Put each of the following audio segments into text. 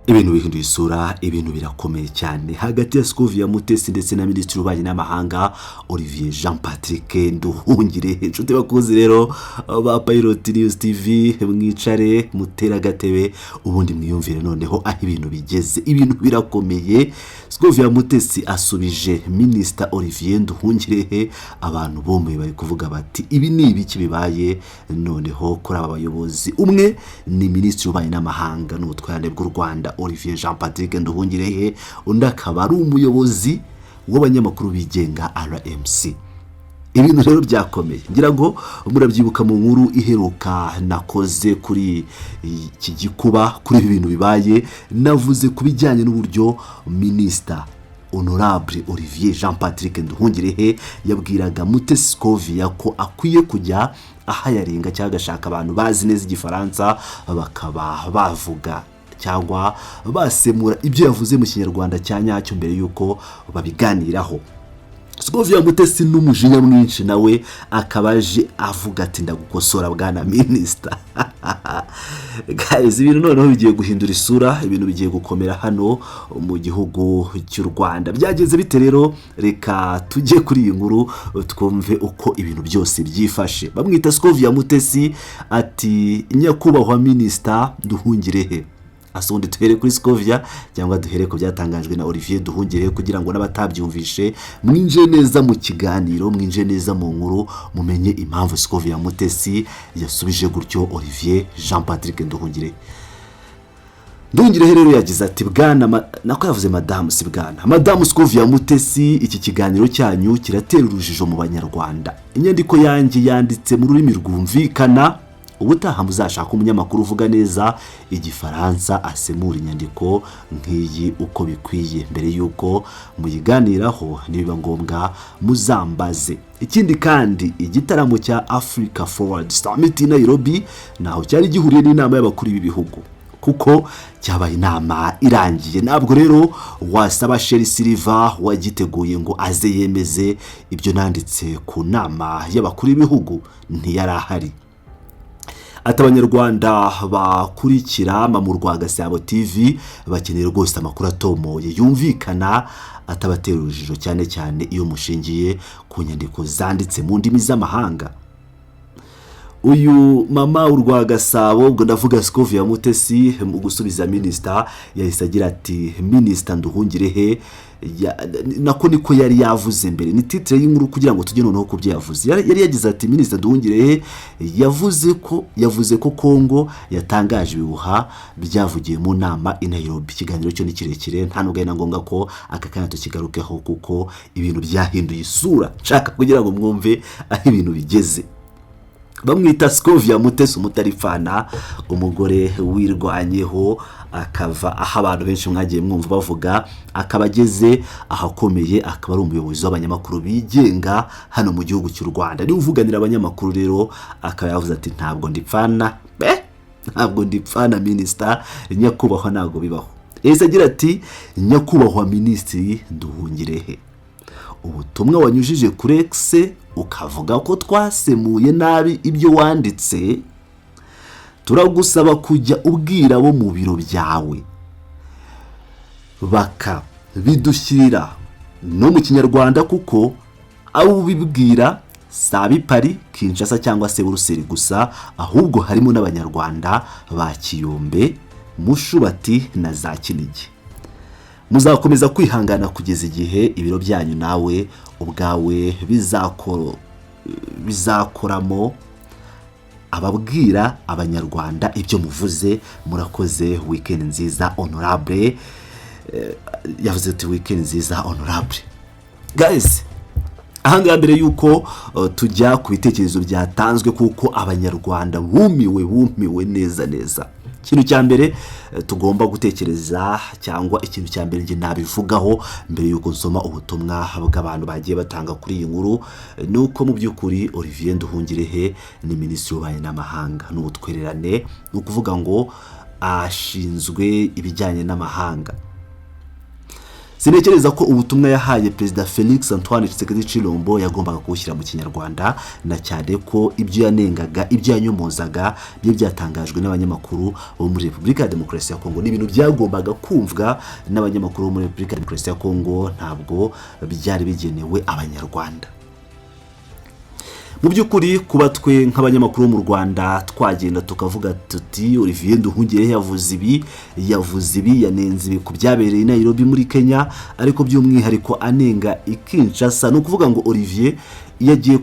Ibintu bihinduye isura, ibintu birakomeye cyane hagati ya Scovia Mutesi ndetse na Minisitiri w'Ububanyi n'Amahanga Olivier Jean Patrick Nduhungirehe. Inshuti bakunzi rero ba Pilot News TV, mwicare mutere agatebe, ubundi mwiyumvire noneho aho ibintu bigeze. Ibintu birakomeye. Scovia Mutesi asubije Minisita Olivier Nduhungirehe. Abantu bumiwe, bari kuvuga bati: "Ibi ni ibiki bibaye noneho kuri aba bayobozi?" Umwe ni Minisitiri w'Ububanyi n'Amahanga n'Ubutwererane bw'u Rwanda, Olivier Jean Patrick Nduhungirehe, undi akaba ari umuyobozi w'abanyamakuru bigenga, RMC. Ibintu rero byakomeye. Ngira ngo murabyibuka mu nkuru iheruka nakoze kuri iki gikuba, kuri ibi bintu bibaye, navuze ku bijyanye n'uburyo Minisita Honorable Olivier Jean Patrick Nduhungirehe yabwiraga Mutesi Scovia ko akwiye kujya ahayarenga cyangwa agashaka abantu bazi neza Igifaransa, bakaba bavuga cyangwa basemura ibyo yavuze mu Kinyarwanda cya nyacyo mbere y'uko babiganiraho. Scovia Mutesi n'umujinya mwinshi nawe akaba aje avuga ati: "Ndagukosora, bwana minisita." Guys, ibintu noneho bigiye guhindura isura, ibintu bigiye gukomera hano mu gihugu cy'u Rwanda. Byageze bite rero? Reka tujye kuri iyi nkuru twumve uko ibintu byose byifashe. Bamwita Scovia Mutesi, ati: "Nyakubahwa Minisita Nduhungirehe." Asubundi duhere kuri Scovia cyangwa duhere ku byatangajwe na Olivier Nduhungirehe, kugira ngo n'abatabyumvishe mwinjire neza mu kiganiro, mwinjire neza mu nkuru, mumenye impamvu Scovia Mutesi yasubije gutyo Olivier Jean Patrick Nduhungirehe. Nduhungirehe rero yagize ati: "Bwana," nako yavuze madamu, si bwana, "Madamu Scovia Mutesi, iki kiganiro cyanyu kiratera urujijo mu Banyarwanda. Inyandiko yanjye yanditse mu rurimi rwumvikana. Ubutaha muzashaka umunyamakuru uvuga neza Igifaransa asemura inyandiko nk'iyi uko bikwiye mbere y'uko muyiganiraho. Nibiba ngombwa muzambaze. Ikindi kandi, igitaramo cya Africa Forward Summit i Nairobi ntaho cyari gihuriye n'inama y'abakuru b'ibihugu, kuko cyabaye inama irangiye. Ntabwo rero wasaba Sherrie Silver wagiteguye ngo aze yemeze ibyo nanditse ku nama y'abakuru b'ibihugu, ntiyari ahari." Ati: "Abanyarwanda bakurikira Mama Urwagasabo TV bakeneye rwose amakuru atomoye, yumvikana, atabatera urujijo, cyane cyane iyo mushingiye ku nyandiko zanditse mu ndimi z'amahanga." Uyu Mama Urwagasabo, ubwo ndavuga Scovia Mutesi, mu gusubiza minisita yahise agira ati: "Minisita Nduhungirehe," nako niko yari yavuze mbere, ni titre y'inkuru kugira ngo tujye noneho ku byo yavuze. Yari yagize ati: "Minisita Nduhungirehe yavuze ko Kongo yatangaje ibihuha byavugiye mu nama i Nairobi." Ikiganiro cyo ni kirekire, nta nubwo ari na ngombwa ko aka kanya tukigarukeho, kuko ibintu byahinduye isura. Nshaka kugira ngo mwumve aho ibintu bigeze. Bamwita Scovia Mutesi umutarifana, umugore wirwanyeho akava aho abantu benshi mwagiye mwumva bavuga, akaba ageze ahakomeye, akaba ari umuyobozi w'abanyamakuru bigenga hano mu gihugu cy'u Rwanda, niwe uvuganira abanyamakuru. Rero akaba yavuze ati: "Ntabwo ndipfana, ntabwo ndipfana minisita nyakubahwa, ntabwo bibaho." Yahise agira ati: "Nyakubahwa Minisitiri Nduhungirehe, ubutumwa wanyujije kuri X ukavuga ko twasemuye nabi ibyo wanditse, turagusaba kujya ubwira abo mu biro byawe bakabidushyirira no mu Kinyarwanda, kuko abo ubibwira si ab'i Paris, Kinshasa cyangwa se Buruseli gusa, ahubwo harimo n'Abanyarwanda ba Kiyombe, Mushubati na za Kinigi. Muzakomeza kwihangana kugeza igihe ibiro byanyu nawe ubwawe bizakoramo ababwira Abanyarwanda ibyo muvuze. Murakoze, weekend nziza, honorable." Yavuze ati: "Weekend nziza, honorable." Guys, ahangaha mbere y'uko tujya ku bitekerezo byatanzwe, kuko Abanyarwanda bumiwe, bumiwe neza neza, ikintu cya mbere tugomba gutekereza, cyangwa ikintu cya mbere njye nabivugaho mbere y'uko nsoma ubutumwa bw'abantu bagiye batanga kuri iyi nkuru, ni uko mu by'ukuri Olivier Nduhungirehe ni Minisitiri w'Ububanyi n'Amahanga n'Ubutwererane, ni ukuvuga ngo ashinzwe ibijyanye n'amahanga. Sintekereza ko ubutumwa yahaye Perezida Felix Antoine Tshisekedi Tshilombo yagombaga kuwushyira mu Kinyarwanda, na cyane ko ibyo yanengaga, ibyo yanyomozaga byo byatangajwe n'abanyamakuru bo muri Repubulika ya Demokarasi ya Kongo. Ni ibintu byagombaga kumvwa n'abanyamakuru bo muri Repubulika ya Demokarasi ya Kongo, ntabwo byari bigenewe Abanyarwanda. Mu by'ukuri, kuba twe nk'abanyamakuru bo mu Rwanda twagenda tukavuga tuti: "Olivier Nduhungirehe yavuze ibi, yavuze ibi, yanenze ibi ku byabereye i Nairobi muri Kenya, ariko by'umwihariko anenga i Kinshasa," ni ukuvuga ngo Olivier iyo agiye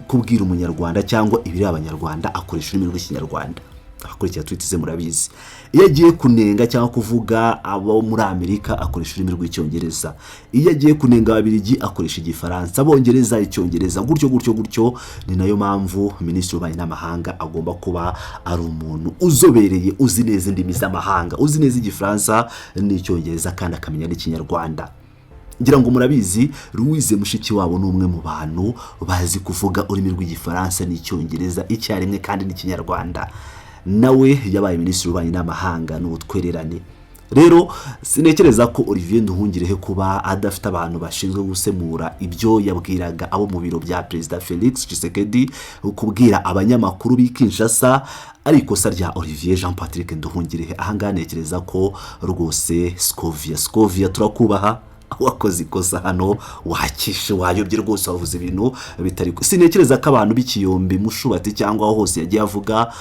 kubwira Umunyarwanda cyangwa ibiri Abanyarwanda akoresha ururimi rw'Ikinyarwanda. Abakurikira tweet ze murabizi. Iyo agiye kunenga cyangwa kuvuga abo muri Amerika akoresha ururimi rw'Icyongereza. Iyo agiye kunenga Ababiligi akoresha Igifaransa, Abongereza Icyongereza, gutyo gutyo gutyo. Ni nayo mpamvu Minisitiri w'Ububanyi n'Amahanga agomba kuba ari umuntu uzobereye, uzi neza indimi z'amahanga, uzi neza Igifaransa n'Icyongereza kandi akamenya n'Ikinyarwanda. Ngira ngo murabizi, Louise Mushikiwabo ni umwe mu bantu bazi kuvuga ururimi rw'Igifaransa n'Icyongereza icyarimwe kandi n'Ikinyarwanda. Nawe yabaye Minisitiri w'Ububanyi n'Amahanga n'Ubutwererane. Rero sinekereza ko Olivier Nduhungirehe kuba adafite abantu bashinzwe gusemura ibyo yabwiraga abo mu biro bya Perezida Felix Tshisekedi kubwira abanyamakuru b'i Kinshasa ari ikosa rya Olivier Jean Patrick Nduhungirehe. Ahangaha ntekereza ko rwose Scovia, Scovia, turakubaha, wakoze ikosa hano, wakishe, wayobye rwose, wavuze ibintu bitari. Sinekereza ko abantu b'Ikiyombe, Mushubati cyangwa aho hose yagiye avuga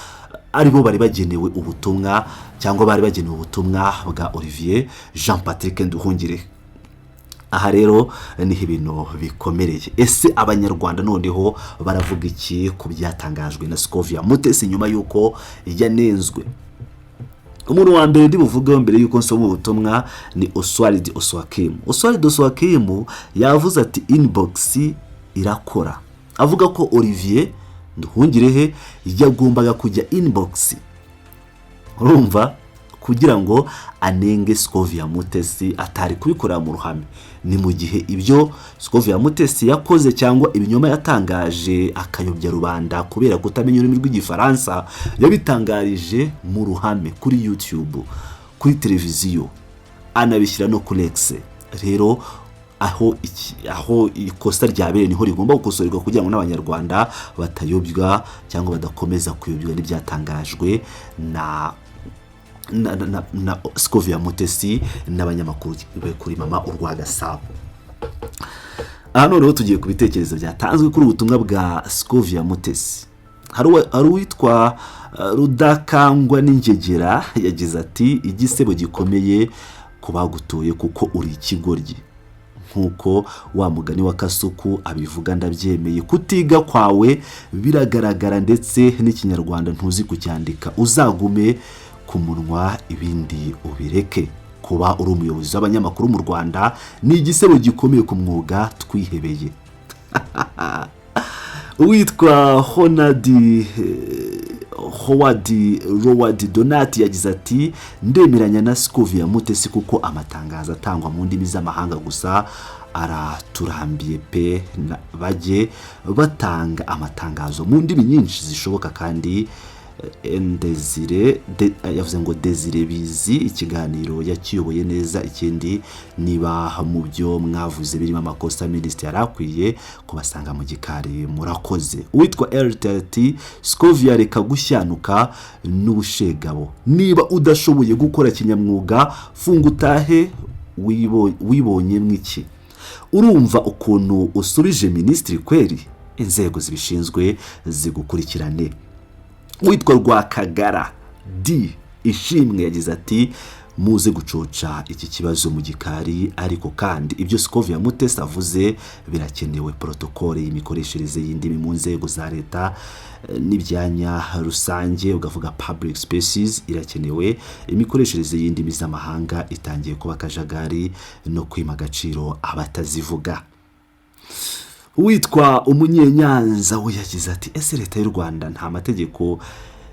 aribo bari bagenewe ubutumwa cyangwa bari bagenewe ubutumwa bwa Olivier Jean Patrick Nduhungirehe. Aha rero niho ibintu bikomereye. Ese Abanyarwanda noneho baravuga iki ku byatangajwe na Scovia Mutesi nyuma y'uko yanenzwe? Umuntu wa mbere ndi buvugeho mbere y'uko nsoma ubutumwa ni Oswald Oswakim. Oswald Oswakim yavuze ati: "Inbox irakora," avuga ko Olivier Nduhungirehe yagombaga kujya inbox, urumva, kugira ngo anenge Scovia Mutesi, atari kubikorera mu ruhame. Ni mu gihe ibyo Scovia Mutesi yakoze cyangwa ibinyoma yatangaje akayobya rubanda kubera kutamenya ururimi rw'Igifaransa, yabitangarije mu ruhame kuri YouTube, kuri televiziyo, anabishyira no kuri X. Rero aho ikosa ryabereye niho rigomba gukosorerwa kugira ngo n'Abanyarwanda batayobywa cyangwa badakomeza kuyobywa n'ibyatangajwe na Scovia Mutesi n'abanyamakuru kuri Mama Urwagasabo. Aha noneho tugiye ku bitekerezo byatanzwe kuri ubutumwa bwa Scovia Mutesi. Hari uwitwa Rudakangwa n'Ingegera, yagize ati: "Igisebo gikomeye ku bagutoye kuko uri ikigoryi nk'uko wa mugani wa Kasuku abivuga. Ndabyemeye, kutiga kwawe biragaragara, ndetse n'Ikinyarwanda ntuzi kucyandika. Uzagume ku munwa ibindi ubireke. Kuba uri umuyobozi w'abanyamakuru mu Rwanda ni igisebo gikomeye ku mwuga twihebeye." Uwitwa Honadi Howard Roward Donati yagize ati: "Ndemeranya na Scovia Mutesi kuko amatangazo atangwa mu ndimi z'amahanga gusa araturambiye pe. Bajye batanga amatangazo mu ndimi nyinshi zishoboka." Kandi Desire yavuze ngo: "Desire Bizi ikiganiro yakiyoboye neza. Ikindi, niba mu byo mwavuze birimo amakosa, minisitiri yari akwiye kubasanga mu gikari. Murakoze." Uwitwa RTT: "Scovia, reka gushyanuka n'ubushegabo. Niba udashoboye gukora kinyamwuga, funga utahe. Wibonye mwiki? Urumva ukuntu usubije minisitiri kweri? Inzego zibishinzwe zigukurikirane." Witwa Rwakagara D Ishimwe yagize ati: "Muze gucoca iki kibazo mu gikari. Ariko kandi ibyo Scovia Mutesi avuze birakenewe, protocole y'imikoreshereze y'indimi mu nzego za leta n'ibyanya rusange, ugavuga public spaces, irakenewe. Imikoreshereze y'indimi z'amahanga itangiye kuba akajagari no kwima agaciro abatazivuga." Uwitwa Umunyenyanza we yagize ati: "Ese leta y'u Rwanda nta mategeko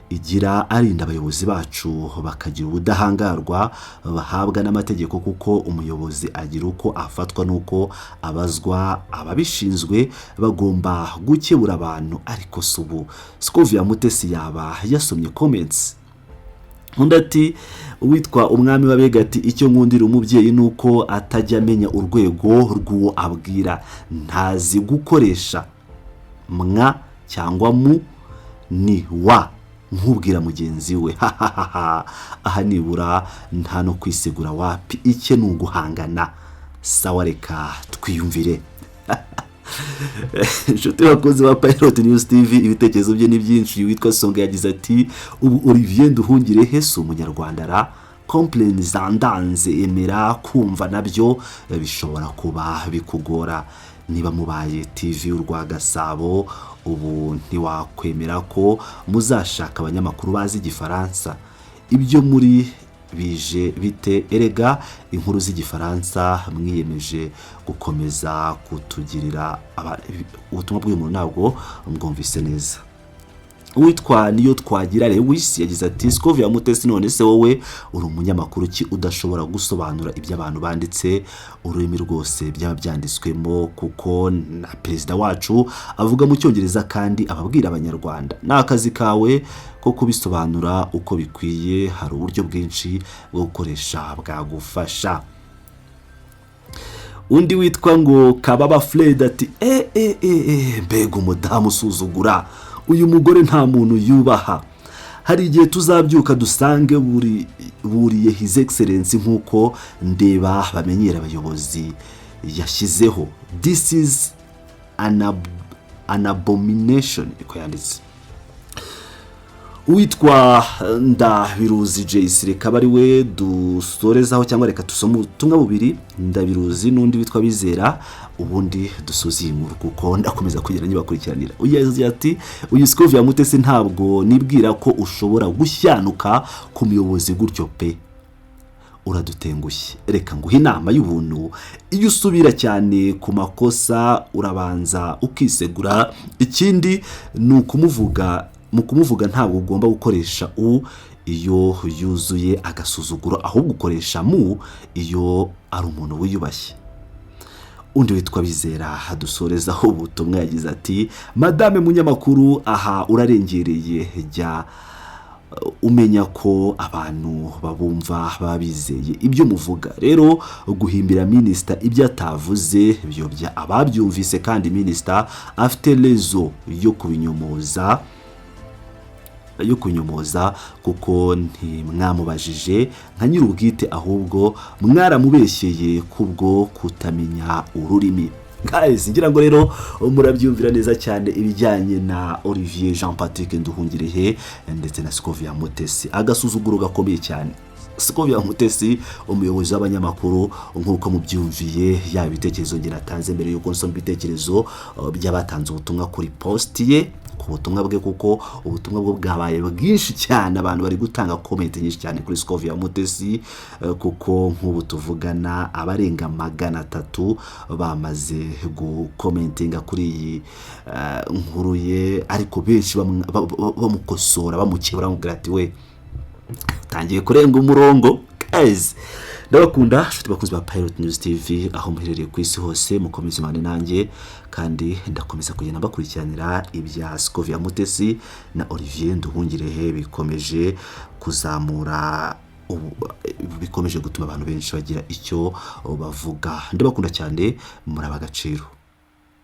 igira arinda abayobozi bacu bakagira ubudahangarwa bahabwa n'amategeko? Kuko umuyobozi agira uko afatwa n'uko abazwa, ababishinzwe bagomba gukebura abantu. Ariko si ubu Scovia Mutesi yaba yasomye comments?" Undi ati, uwitwa Umwami w'Abega ati: "Icyo nkundira umubyeyi ni uko atajya amenya urwego rw'uwo abwira. Ntazi gukoresha mwa cyangwa mu, ni wa nkubwira mugenzi we. Hahaha, aha nibura nta no kwisegura, wapi, icye ni uguhangana." Sawa, reka twiyumvire. Inshuti bakunzi ba Pilot News TV, ibitekerezo bye ni byinshi. Witwa Songa yagize ati: "Ubu Olivier Nduhungirehe si Umunyarwanda ra? Complain zandanze. Emera kumva nabyo bishobora kuba bikugora. Niba mubaye TV urwa Gasabo, ubu ntiwakwemera ko muzashaka abanyamakuru bazi Igifaransa? Ibyo muri bije bite? Erega inkuru z'Igifaransa mwiyemeje gukomeza kutugirira." Ubutumwa bw'uyu muntu ntabwo mbwumvise neza. Uwitwa Niyo Twagira Lewis yagize ati: "Scovia Mutesi, none se wowe uri umunyamakuru ki udashobora gusobanura ibyo abantu banditse, ururimi rwose byaba byanditswemo? Kuko na perezida wacu avuga mu Cyongereza kandi ababwira Abanyarwanda. Ni akazi kawe ko kubisobanura uko bikwiye. Hari uburyo bwinshi bwo gukoresha bwagufasha." Undi witwa ngo Kababa Fred ati: "E e e e, mbega umudamu usuzugura! Uyu mugore nta muntu yubaha. Hari igihe tuzabyuka dusange buri buriye His Excellence nk'uko ndeba bamenyera abayobozi yashyizeho. This is an abomination." Niko yanditse. Uwitwa Ndabiruzi Jayisi, reka aba ari we dusorezaho, cyangwa reka dusome ubutumwa bubiri, Ndabiruzi n'undi witwa Bizera, ubundi dusoze iyi nkuru kuko ndakomeza kugenda nyibakurikiranira. Uyu yagize ati: "Uyu Scovia Mutesi, ntabwo nibwira ko ushobora gushyanuka ku muyobozi gutyo pe, uradutengushye. Reka nguhe inama y'ubuntu: iyo usubira cyane ku makosa, urabanza ukisegura. Ikindi ni ukumuvuga, mu kumuvuga ntabwo ugomba gukoresha u iyo yuzuye agasuzuguro, ahubwo ukoresha mu iyo ari umuntu wiyubashye." Undi witwa Bizera dusorezaho ubutumwa yagize ati: "Madame munyamakuru, aha urarengereye. Jya umenya ko abantu babumva baba bizeye ibyo muvuga. Rero guhimbira minisita ibyo atavuze biyobya ababyumvise, kandi minisita afite raison yo kubinyomoza, yo kunyomoza, kuko ntimwamubajije nka nyir'ubwite, ahubwo mwaramubeshyeye kubwo kutamenya ururimi." Guys, ngira ngo rero murabyumvira neza cyane ibijyanye na Olivier Jean Patrick Nduhungirehe ndetse na Scovia Mutesi. Agasuzuguro gakomeye cyane. Scovia Mutesi, umuyobozi w'abanyamakuru, nk'uko mubyumviye, yaba ibitekerezo ngira atanze mbere y'uko nsoma ibitekerezo by'abatanze ubutumwa kuri post ye, ku butumwa bwe, kuko ubutumwa bwo bwabaye bwinshi cyane. Abantu bari gutanga comment nyinshi cyane kuri Scovia Mutesi, kuko nk'ubu tuvugana abarenga 300 bamaze gukomentinga kuri iyi nkuru ye, ariko benshi bamukosora, bamukebura, bamubwira ati: "We tangiye kurenga umurongo." Guys, ndabakunda, inshuti bakunzi ba Pilot News TV, aho muherereye ku isi hose, mukomeze imane nanjye, kandi ndakomeza kugenda mbakurikiranira ibya Scovia Mutesi na Olivier Nduhungirehe. Bikomeje kuzamura bikomeje gutuma abantu benshi bagira icyo bavuga. Ndabakunda cyane, muraba agaciro.